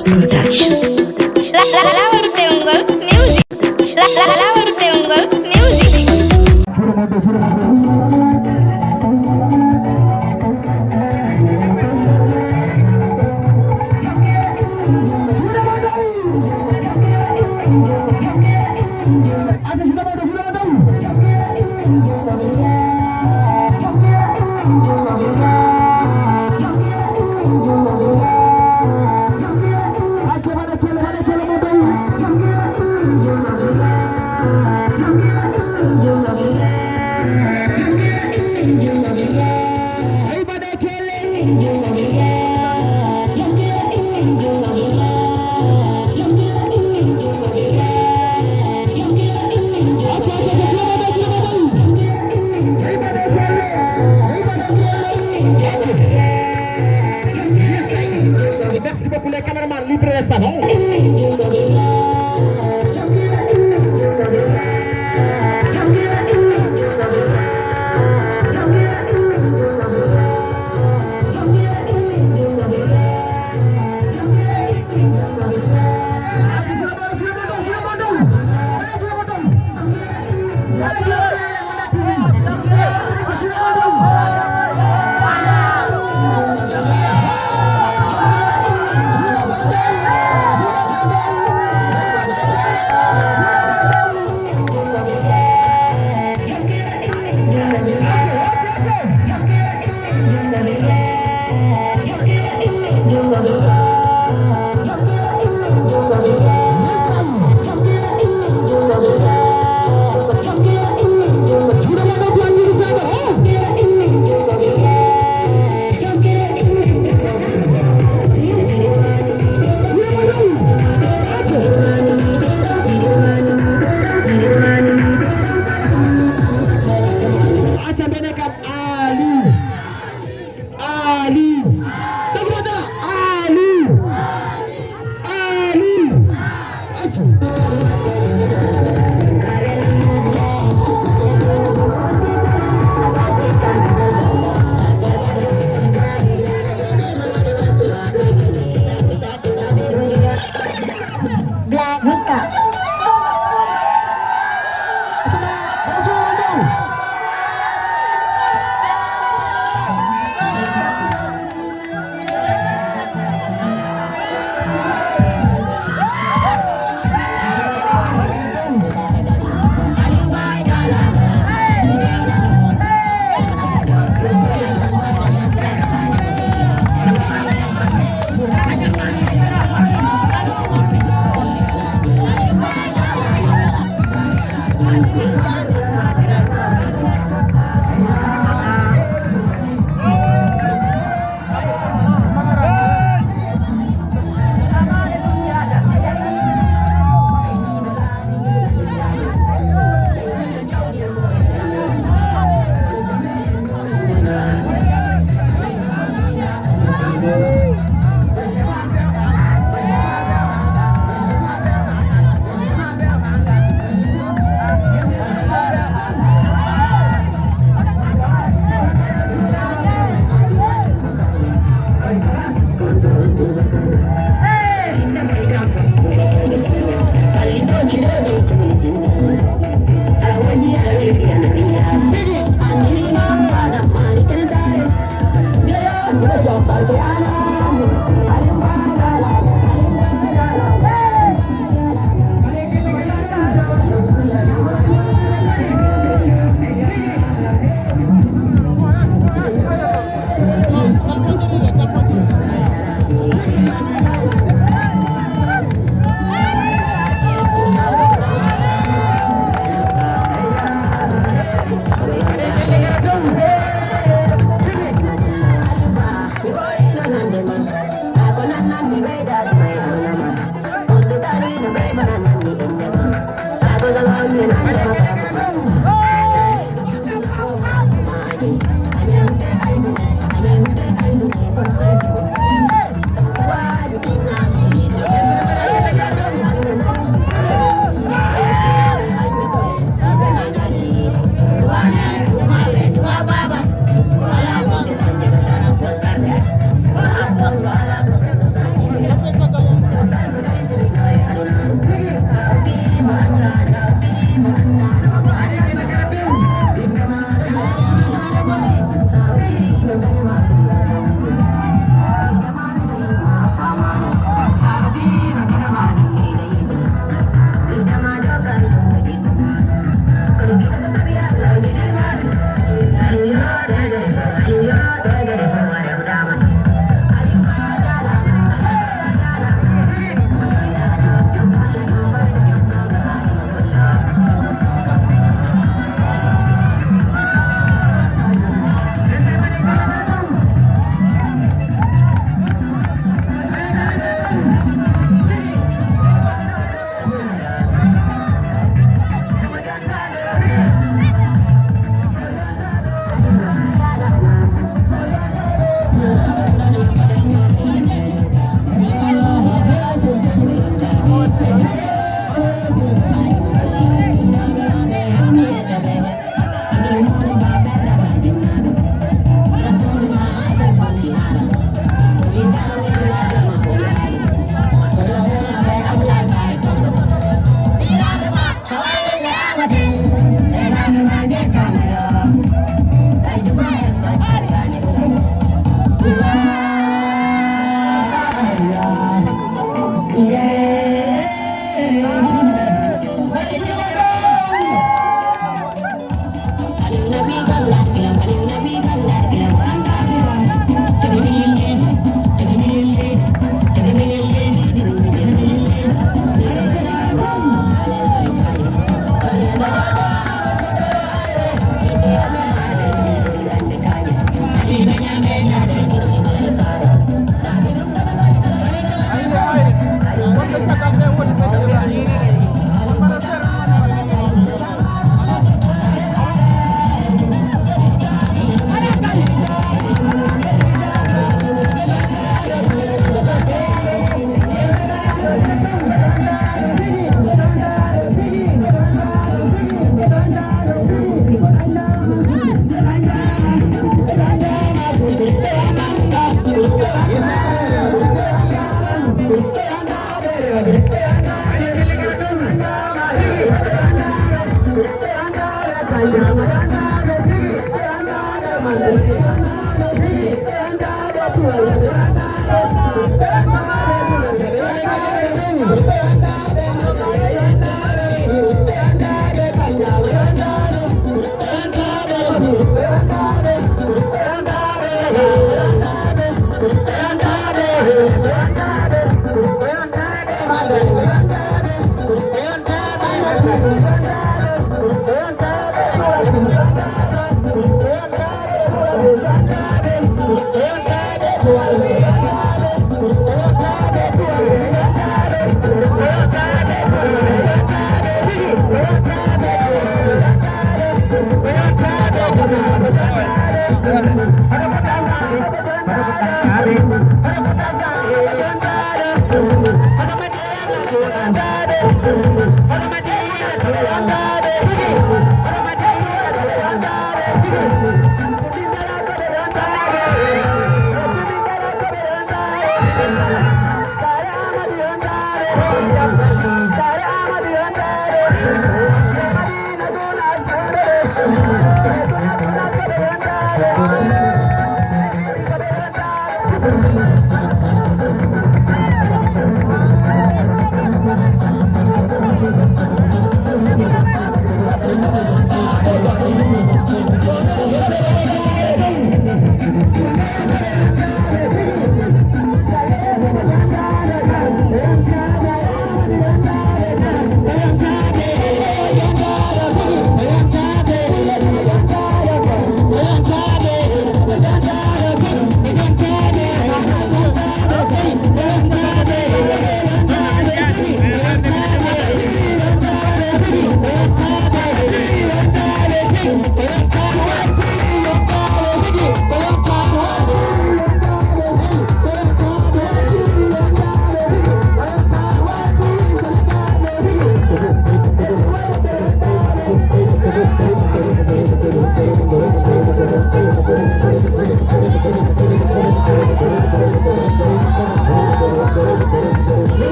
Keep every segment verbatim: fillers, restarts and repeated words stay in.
Production. La, la, la, Lawol Peewngol Music. La, la, la, Lawol Peewngol Music.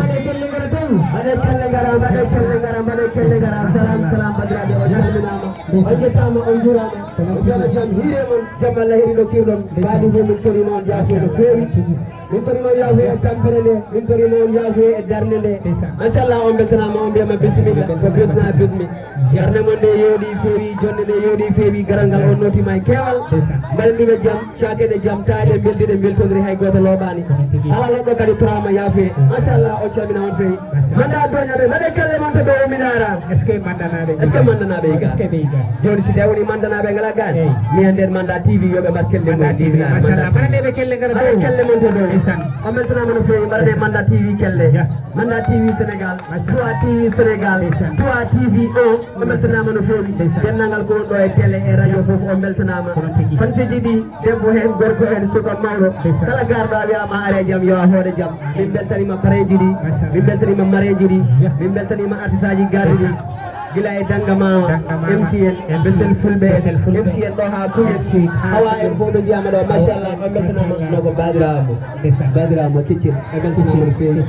Mbaɗe kelle ngara, mbaɗe kelle ngara, mbaɗe kelle ngara. Salam, salam, bandiraɓe, on calminaama. On njettaama, on njuuraama. On mbiyama jam hiire mon, jam Allah hiiri ɗo kiirɗon. Mbaadi fof min toriima on yaafo no feewi. Min toriima on yaafo e tampere nde, min toriima on yaafo e darnde nde. Machallah, on mbeltanaama, on mbiyama bisimilla, ko bisna bismi. Darnde mon nde yooɗi feewi, jonnde nde yooɗi feewi, garal ngal on nootiima e keewal. Mbaɗen ɗum e jam, caaken e jam, taade mbeldiɗe, mbeltondiri, hay gooto looɓaani. Kala looɗɗo kadi toraama, yaafee. Machallah, on calmina on feewi. Manda doñaɓe, mbaɗe kelle mon to ɓe umminaara. Est-ce que Mandanaaɓe? Est-ce que Mandanaaɓe yiga? Est-ce que ɓe yiga? Jooni si tawi woni mandanaaɓe ngala gaan, mi ande Manda T V yo ɓe mbaɗ kelle mum. Manda T V, machallah. Mbaɗa ɗe ɓe kelle ngara dow. Kelle mon to dow. Ndeysaan. On mbeltanaama no feewi, mbaɗa ɗe Manda T V kelle. Ya. Manda T V Sénégal, Trois T V Sénégal, Trois T V un, on mbeltanaama no feewi. Denndaangal ko won ɗo e télé e radio fof, on mbeltanaama. Fansiiji ɗi, debbo heen, gorko heen, suka mawɗo. Kala garɗo a wiyaama are jam, yo a hoore jam. Min mbeltaniima pareeji ɗi, min mbeltaniima mareeji ɗi, min mbeltaniima artisaaji garɗi ɗi. Gila e Dannga Maama, M C N, Besel Fulɓe, M C N ɗo haa Kuuɓe, Hawa en fof ɓe njiyaama ɗo, machallah, on mbeltanaama no ko baadiraama. Baadiraama Keccel, ɓe mbeltanaama no feewi.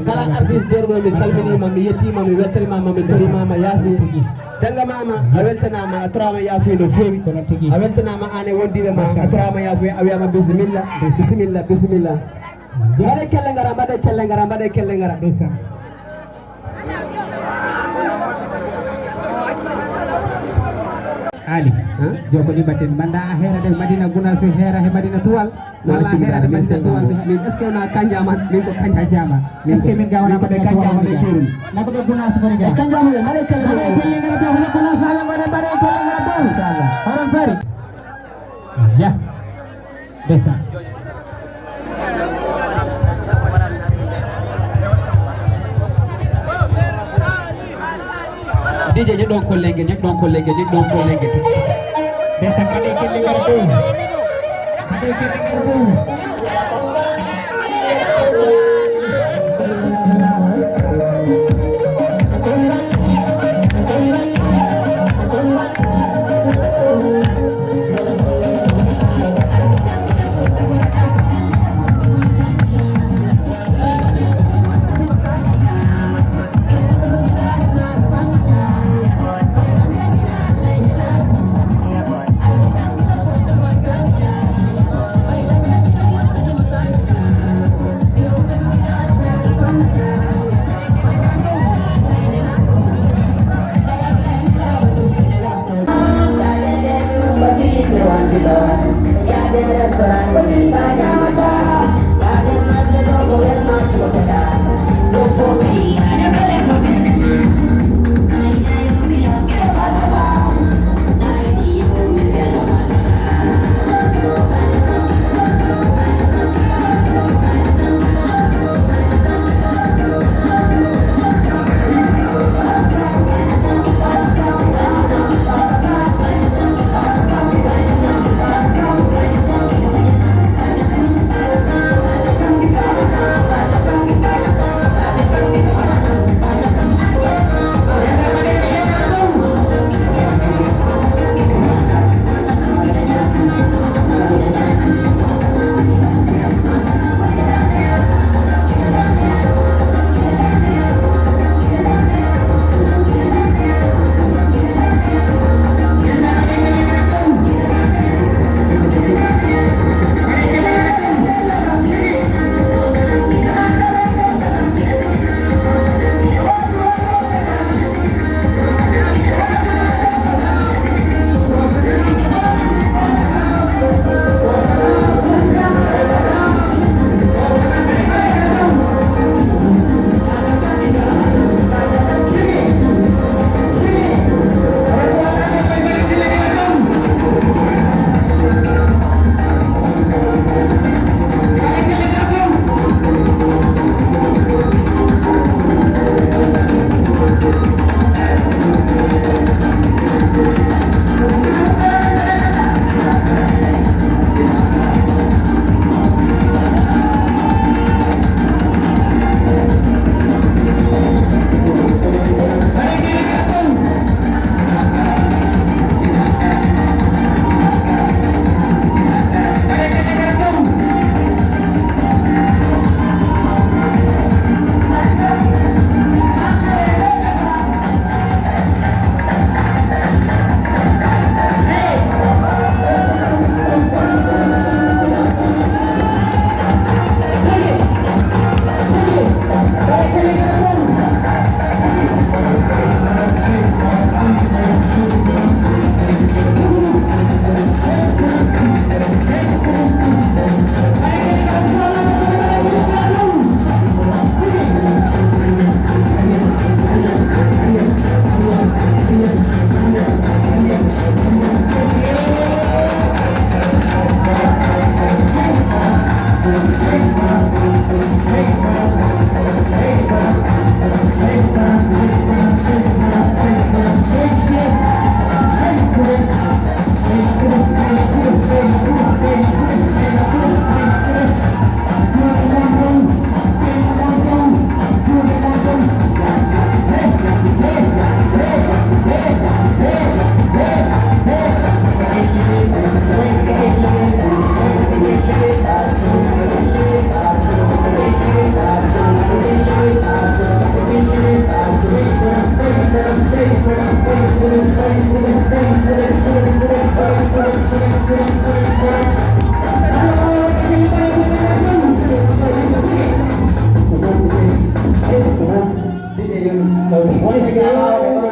Kala artiste garɗo mi salminiima, mi yettiima, mi weltaniima, mi toriima, yaafi. Dannga Maama, a weltanaama, a toraama yaafi no feewi. A weltanaama aan e wondiiɓe ma, a toraama yaafi, a wiyaama bisimilla, bisimilla, bisimilla. Mbaɗe kelle ngara, mbaɗe kelle ngara, mbaɗe kelle ngara. Ali, ha? Joko ni batten. Manda a heera de Madina Gunaas, mi heera he Madina Tuwal. Wala heera de Madina Tuwal. Min est-ce que na kanjama? Min ko kanjama. Est-ce que min gawana ko kanjama de kirum? Na ko be Gunaas mo ga. Kanjama be mare kelle. Mare kelle ngara be hono Gunaas na be mare kelle ngara be. Inshallah. Horon fari. Ya. Ndeysaan. Dije, ñoƴ ɗon kollenge, ñoƴ ɗon kollenge, ñoƴ ɗon kollenge. Ndeysaan, kadi kelle ngara ɗo. Kadi kelle ngara ɗo. Wonde ka ɓaawo ɓe ɗo